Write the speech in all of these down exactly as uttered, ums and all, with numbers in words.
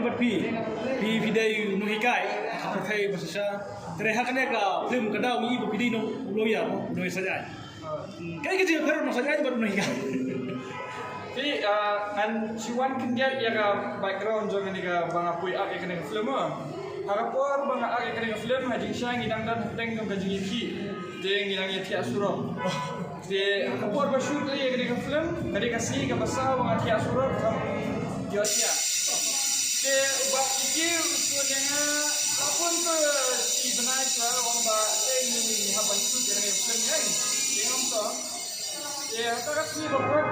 Bad phi, phi phi dei u nonghikai ha ka pyrthei ba shisha. Te ha kane ka film ka daw ngi i ba phi dei u nong lawyer, u nongsaid aiñ. Kaei ka jingpher u nongsaid aiñ bad u nonghikai? Phi, ah, ngan shu wan khyndiat ïa ka background jong kane ka ba nga poi act ïa kane ka film, ah. Ha ka por ba nga act ïa kane ka film, ha jingshisha ngi dang don hapdeng jong ka jingïakhih. Te ngi dang ïathiah surok. Te ha ka por ba shoot ïa kane ka film, ka dei ka sngi kaba saw ba nga thiah surok, kam ïoh thiah. Te u Bah Kiki u shu ong ïa nga, la pun to shi bnai shuwa, u ong ba, eh, ngi, ngi hap ban shoot ïa kane ka film, eh. Te ngam to. Te hata ka sngi ba pun,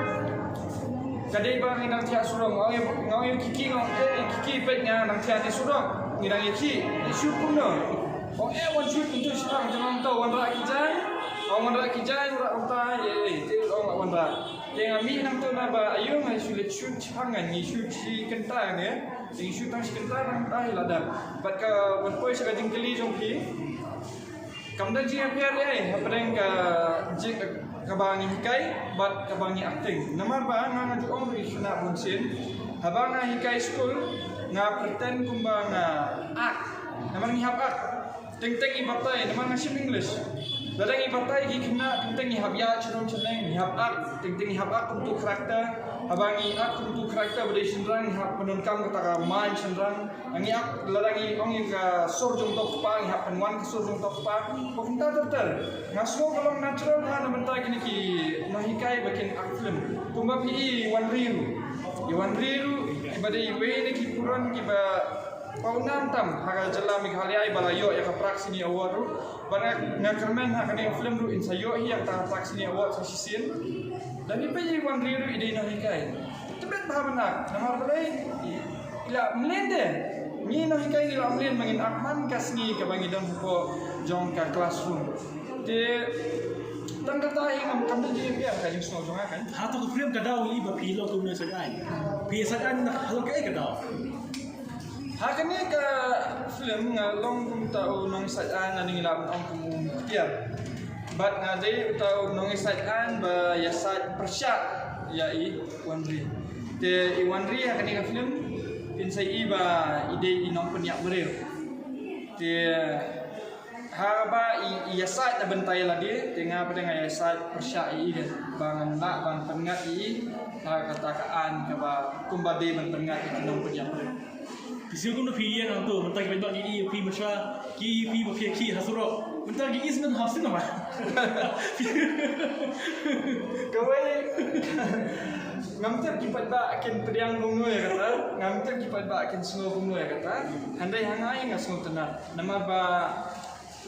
ka dei ba ngi dang thiah surok, nga ong ïa, nga ong ïa u Kiki, nga ong, eh, Kiki, peit nga dang thiah ne surok, ngi dang ïakhih, ngi shoot kumno? Ong, eh, wan shoot kumto shipang, te ngam to, wanrah ki jaiñ. Ong wanrah ki jaiñ, wanrah kumta, eh, eh, te ong la wanrah. Te nga mih nangto na ba aïu nga shu leit shoot shipang, nga ngi shoot shi kynta ne, ngi shoot tang shi kynta, tang kynta hi la dep. Bad ka wan poi sha ka jingkylli jong phi. Kam don jingïapher ei ei hapdeng ka jing, kaba ngi hikai bad kaba ngi acting. Namar ba nga, nga ju ong ri shna bun sien. Haba nga hikai skul, nga pretend kumba nga act. Namar ngi hap act. Teng teng i batai, namar nga shim English. Lada ngi batai ki khynnah, teng teng ngi hap ïa chynrong chynreng, ngi hap act, teng teng ngi hap act kumtu character. Haba ngi act kumtu character ba dei shynrang, ngi hap pyndonkam kata ka mind shynrang. Ngi act, lada ngi ong ïa ka sur jong to kpa, ngi hap pynwan ka sur jong to kpa. Ba kumta ter ter. Nga sngew ka long natural ha na bynta kine ki nonghikai ba kin act film. Kumba phi i Wanri ruh. I Wanri ruh, kiba dei iwei na ki puron kiba pawnam tam ha ka jylla Meghalaya, iba la ïoh ïa ka Prag Cine Award ruh. Bad nga, nga kyrmen ha kane ka film ruh in sa ïoh hi ïa ka Prag Cine Award sa shisien. Lada phi peit i Wanri ruh i dei nonghikai. Tbit bha ban act, namar balei i, i la mlien de. Ngi nonghikai ngi la mlien ba ngin act man ka sngi kaba ngi don hapoh jong ka classroom. Te tang kata hi ngam, kam don jingïapher, ka jingsngew jong nga kan. Hato ka film ka daw i ba phi long kum u nongsaid aiñ? Phi said aiñ na, hato kaei ka daw? Ha kane ka film nga long kumta u nongsaid aiñ, lane ngi lah ban ong kum u muktiar. Bad nga dei uta u nongsaid aiñ ba ïasaid pyrshah ïa i Wanri. Te i Wanri ha kane ka film phin sa i ba i dei i nongpynïap briew. Te haba i, i ïasaid na bynta ïa lade, te nga pat nga ïasaid pyrshah ïa i de. Ba ngan lah ban pynngat ïa i ha kata ka aiñ kaba kumba dei ban pynngat ïa ki nongpynïap briew. Phi sngew kumno phi ïeng hangto, mynta ki paidbah ki ïohi ïa phi mynshuwa, ki ïohi ïa phi ba phi ïakhih ha surok. Mynta ki ïohi sngewbha ha cinema. Kawei, ngam tip ki paidbah kin pdiang kumno ïa kata, ngam tip ki paidbah kin sngew kumno ïa kata. Hynrei ha nga, nga sngewtynnat. Namar ba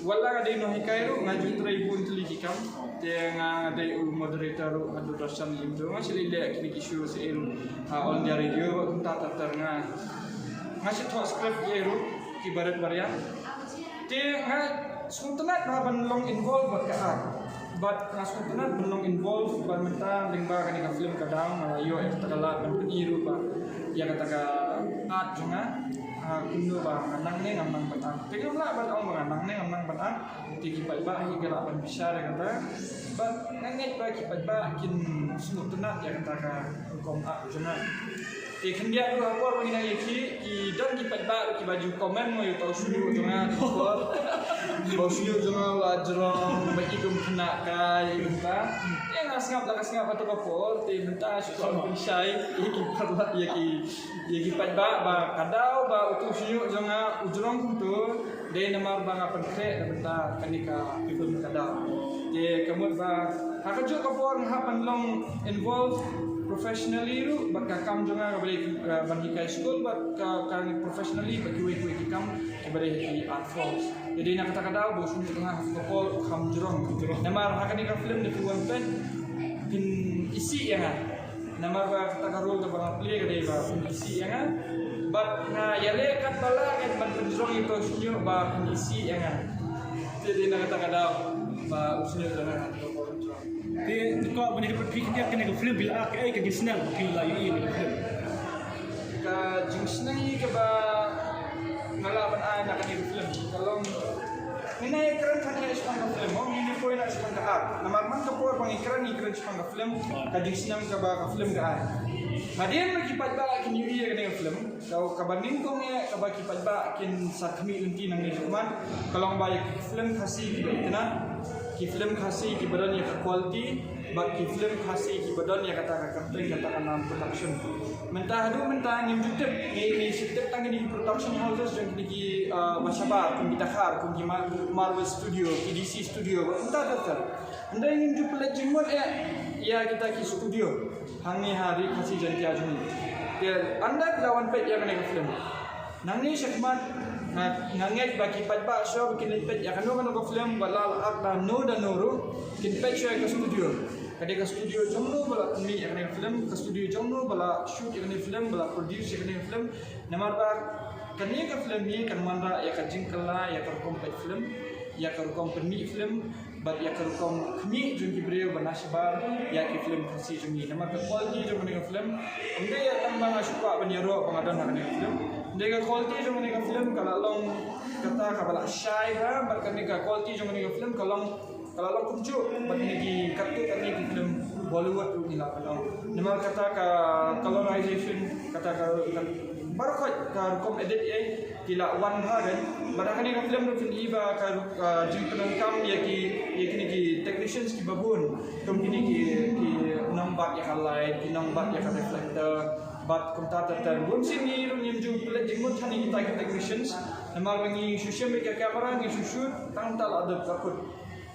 wat la nga dei nonghikai ruh, nga ju trei bun tylli ki kam. Te nga dei u moderator ruh ha Doordarshan, ïa to nga shu leh leh kine ki show sha ei ruh ha All India Radio, bad kumta ter ter nga, nga shu thoh script ïa ruh ki barit baria. Te nga sngewtynnat bha ban long involve bad ka art. Bad nga sngewtynnat ban long involve bad mynta lyngba kane ka film ka daw nga la ïoh ïa kata ka lad ban pyni ruh ba ïa kata ka art jong nga. Ah, kumno ba nga nang ne ngam nang ban art. Te ngam lah ban ong ba nga nang ne ngam nang ban art. Te ki paidbah hi ki lah ban bishar ïa kata. Bad nga ngeit ba ki paidbah kin sngewtynnat ïa kata ka rukom art jong nga. Te khyndiat ruh ha por ba ngi nang ïakhih, ki don ki paidbah ruh kiba ju comment mo ïa uta u shñiuh jong nga, ha por ba u shñiuh jong nga u la jrong, ba i kum khynnah kai, i kumta. Te nga sngap la ka sngap ha kato ka por, te mynta shu kwah pynshai ïa ki paidbah, ïa ki, ïa ki paidbah ba ka daw ba utu u shñiuh jong nga u jrong kumtu. Dei namar ba nga pynkhreh na bynta kane ka film ka daw. Te ka mut ba ha kajuh ka por nga hap ban long involved professionally ruh bad ka kam jong nga kaba dei, eh, ban hikai skul bad ka, ka professionally bad kiwei kiwei ki kam kiba dei ha ki art forms. Te dei na kata ka daw ba u shñiuh jong nga ha kajuh ka por u kham jrong. Namar ha kane ka film da phi wan peit phin isih ïa nga. Namar ba kata ka role kaba nga play ka dei ba phin isih ïa nga. Bad nga ïaleh katba lah ngan ban pynjrong ïa uto u shñiuh ba phin isih ïa nga. Te dei na kata ka daw ba u shñiuh jong nga ha kato ka por u jrong. Te nyngkong ban ïa phi khyndiat kane ka film phi la act, kaei ka jingsneng ba phi la ïohi ïa kane ka film? Ka jingsneng kaba nga lah ban ai na kane ka film ka long, ngi nang ïakren than ïa shaphang ka film, mo, ngi nang poi na shaphang ka art. Namar man ka por ba ngi kren, ngi kren shaphang ka film, ka jingsneng kaba ka film ka ai. Hadien ba ki paidbah kin ïohi ïa kane ka film, ka kaba nyngkong eh kaba ki paidbah kin sa khmih lynti nangne shakhmat ka long ba ïa ki film Khasi kiba itynnad, ki film Khasi kiba don ïa ka quality, bad ki film Khasi kiba don ïa kata ka kyrteng, kata ka nam production. Mynta haduh mynta ngim ju tip, ngi ngi shu tip tang kine ki production houses jong kine ki, ah, ba shabar, kum ki Takhar, kum ki Mar- Marvel Studio, ki D C Studio, bad kumta ter ter. Hynrei ngim ju pynleit jingmut eh ïa kita ki studio hangne ha Ri Khasi Jaiñtia jong ngi. Te ynda ki la wan peit ïa kane ka film, nangne shakhmat nga nga ngeit ba ki paidbah shuwa ba kin leit peit ïa kano kano ka film, wat la lait da no da no ruh, kin peit shuwa ïa ka studio. Ka dei ka studio jong no ba la pynmih ïa kane ka film, ka studio jong no ba la shoot ïa kane ka film, ba la produce ïa kane ka film. Namar ba kane ka film hi kan wanrah ïa ka jingkylla ïa ka rukom peit film, ïa ka rukom pynmih film, bad ïa ka rukom khmih jong ki briew ba na shabar ïa ki film Khasi jong ngi. Namar ka quality jong kane ka film, ym dei ïa tang ba nga shu kwah ban ïaroh ba nga don ha kane ka film. Ym dei, ka quality jong kane ka film ka la long kata kaba la shai bha, bad kane ka quality jong kane ka film ka long, ka la long kumjuh bad kine ki, katto katne ki film Bollywood ruh ngi lah ban ong. Namar kata ka colorization, kata ka, ka baroh khoit ka rukom edit eh ki la wan bha kein. Bad ha kane ka film ruh phin i ba ka, ka jingpyndonkam ïa ki, ïa kine ki technicians kiba bun, kum kine ki, ki nongbat ïa ka light, ki nongbat ïa ka reflector, bad kumta ter ter. Bun sien ngi ruh ngim ju pynleit jingmut ha kine kita ki technicians, namar ba ngi shu shim ïa ka camera, ngi shu shoot tang ta la dep ka kut.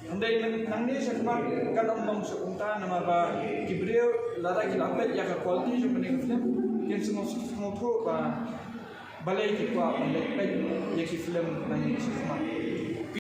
Hynrei nang- nangne shakhmat kan ym long shuh kumta, namar ba ki briew lada ki la peit ïa ka quality jong kane ka film, kin sngewthuh, sngewthuh ba balei ki kwah ban leit peit ïa ki film nangne shakhmat.